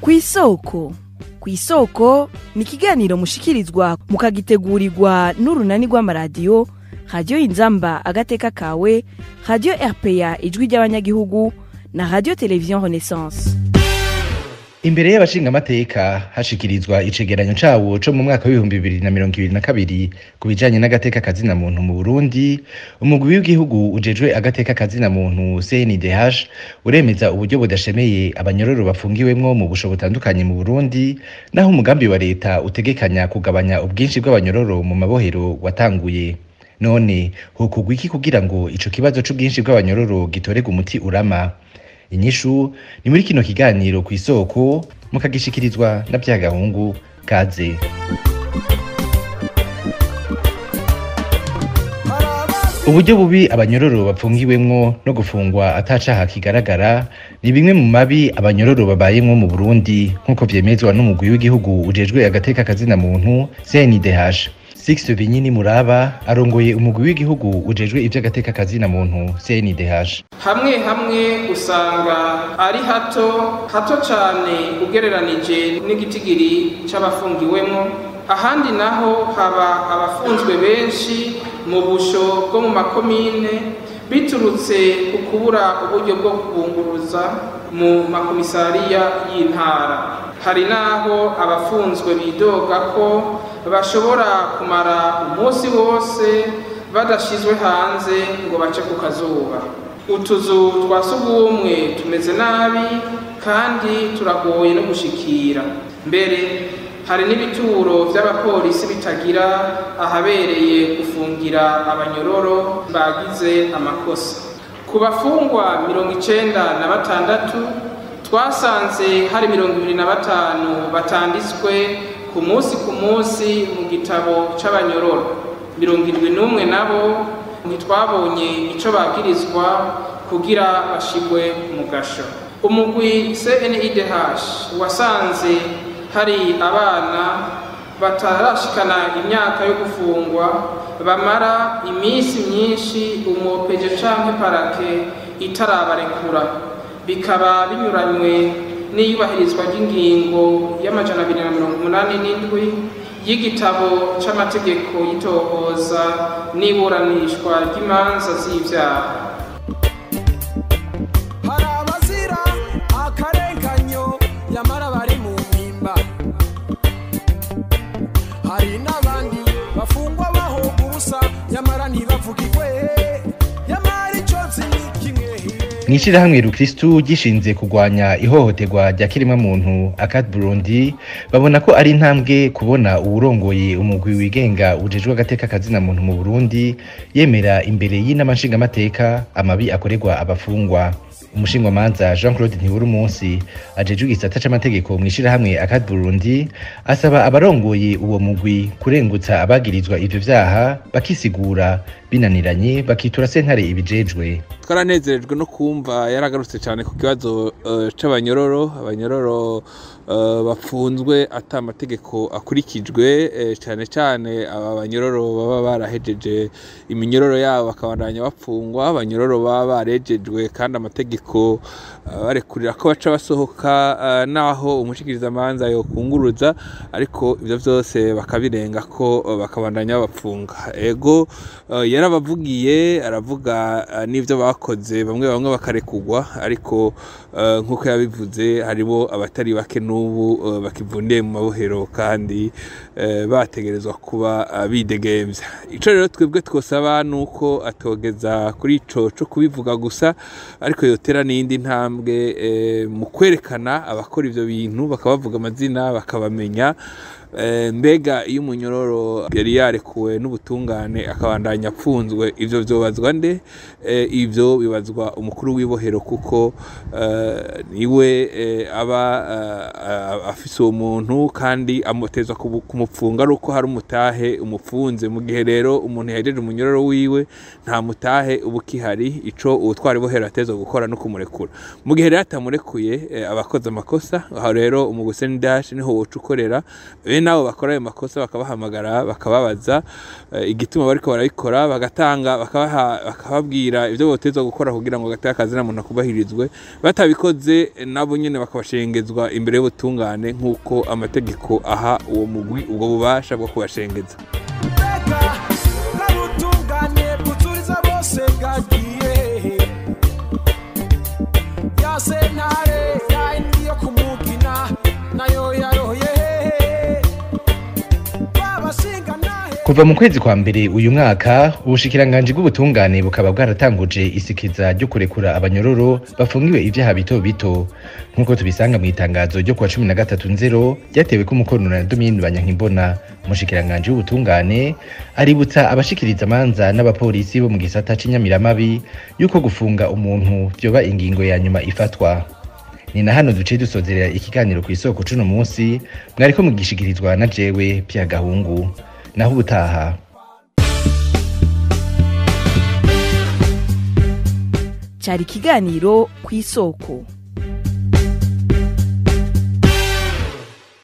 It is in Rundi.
Kw'isoko. Kw'isoko ni ikiganiro mushikirizwa mukagitegurirwa n'urunani rw'amaradiyo Radio Inzamba agateka kawe, Radio RPA ijwi ry'abanyagihugu na Radio Television Renaissance. Imbere y'abashingamateka hashikirizwa icegeranyo cawo co mu mwaka w'2022 ku bijanye n'agateka kazina muntu mu Burundi, umugwi w'igihugu ujejwe agateka kazina muntu CNDH uremeza uburyo budashemeye abanyororo bafungiwemwo mu busho butandukanye mu Burundi, naho umugambi wa leta utegekanya kugabanya ubwinshi bw'abanyororo mu mabohero watanguye. None hokorwa iki kugira ngo ico kibazo c'ubwinshi bw'abanyororo gitorerwe umuti urama? Inyishu ni muri kino kiganiro kw'isoko, mukagishikirizwa na Vyagahungu. Kaze. Uburyo bubi abanyororo bapfungiwemwo no gufungwa atacaha kigaragara ni bimwe mu mabi abanyororo babayemwo mu Burundi, nk'uko vyemezwa n'umugwi w'igihugu ujejwe agateka kazina muntu CNDH. Sixte Vinyini Muraba arongoye umugwi w'igihugu ujejwe ivy'agateka kazina muntu CNDH. Hamwe hamwe usanga ari hato hato cane ugereranije n'igitigiri c'abafungiwemwo, ahandi naho haba abafunzwe benshi mu busho bwo mu makomine biturutse ku kubura uburyo bwo kubunguruza mu makomisariya y'intara. Hari naho abafunzwe bidoga ko bashobora kumara umunsi wose badashizwe hanze ngo bace ku kazuba. Utuzu twa sugumwe tumeze nabi kandi turagoye no gushikira. Mbere hari n'ibituro vy'abapolisi bitagira ahabereye gufungira abanyororo bagize amakosa. Ku bafungwa 96 twasanze hari 25 batanditswe ku munsi ku munsi mu gitabo c'abanyororo. 71 nabo ntitwabonye ico bagirizwa kugira bashigwe mu gasho. Umugwi CNIDH wasanze hari abana batarashikana imyaka yo gufungwa bamara iminsi myinshi umupeje canke parake itarabarekura, bikaba binyuranywe n'iyubahirizwa ry'ingingo y'287 y'igitabo c'amategeko y'itohoza n'iburanishwa ry'imanza z'ivyaha. Hari abazira akarenganyo yamara bari mu mpimba, hari n'abandi bafungwa bahoga ubusa yamara ntibavugirwe, yamara ico nzi ni kimwe. Mw'ishirahamwe Rukristu gishinze kugwanya ihohoterwa rya kiremwa muntu ACAT Burundi babona ko ari intambwe kubona uwurongoye umugwi wigenga ujejwe agateka kazina muntu mu Burundi yemera imbere y'inama nshingamateka amabi akorerwa abafungwa. Umushingwamanza Jean Claude Ntiburumunsi ajejwe igisata c'amategeko mw'ishirahamwe ACAT Burundi asaba abarongoye uwo mugwi kurengutsa abagirizwa ivyo vyaha bakisigura, binaniranye bakitura sentare ibijejwe. Twaranezerejwe no kumva yaragarutse cyane ku kibazo c'abanyororo, abanyororo bafunzwe ata amategeko akurikijwe, cyane cyane aba banyororo baba barahejeje iminyororo yabo bakabandanya bapfungwa, abanyororo baba barejejwe kandi amategeko barekurira ko baca basohoka naho umushikirizamanza yokunguruza, ariko ivyo vyose bakabirenga ko bakabandanya bapfunga. Ego yarabavugiye, aravuga n'ivyo bakoze, bamwe bamwe bakarekugwa, ariko nkuko yabivuze haribo abatari bake n'ubu bakivundiye mu mabohero kandi bategerezwa kuba bidegemvya. Ico rero twebwe twosaba nuko atogeza kuri ico co kubivuga gusa, ariko yotera n'indi ntambwe mu kwerekana abakora ivyo bintu, bakabavuga amazina bakabamenya. Mbega iyo umunyororo yari yarekuwe n'ubutungane akabandanya apfunzwe, ivyo vyobazwa nde? Ivyo bibazwa umukuru w'ibohero, kuko niwe aba afise uwo muntu kandi amutezwa kumupfunga ari uko hari umutahe umupfunze. Mu gihe rero umuntu yahejeje umunyororo wiwe nta mutahe uba ukihari, ico uwutwara ibohero atezwa gukora no kumurekura. Mu gihe rero atamurekuye abakoze amakosa, aho rero umugwi CNDH niho woca ukorera. nabo bakora ayo makosa bakabahamagara, bakababaza igituma bariko barabikora, bagatanga bakababwira ivyo botezwa gukora kugira ngo agateka kazina muntu akubahirizwe. Batabikoze nabo nyene bakabashengezwa imbere y'ubutungane nk'uko amategeko aha uwo mugwi ubwo bubasha bwo kubashengeza. Mbega bw'ubutungane bwuzuriza bose bwagiye ya sentare yayindi yo kumugina nayo yaroye babashinga nahe. Kuva mu kwezi kwa mbere uyu mwaka, ubushikiranganji bw'ubutungane bukaba bwaratanguje isikiza ryo kurekura abanyororo bafungiwe ivyaha bito bito, nk'uko tubisanga mu itangazo ryo kuwa 13 nzero ryatewe ko umukono na Domine Banyankimbona. Umushikiranganji w'ubutungane aributsa abashikiriza amanza n'abapolisi bo mu gisata c'inyamiramabi yuko gufunga umuntu vyoba ingingo ya nyuma ifatwa. Ni na hano duce dusozerera ikiganiro ku isoko cuno munsi, mwariko mugishikirizwa na jewe Pierre Gahungu. Naho ubutaha. Cari ikiganiro ku isoko.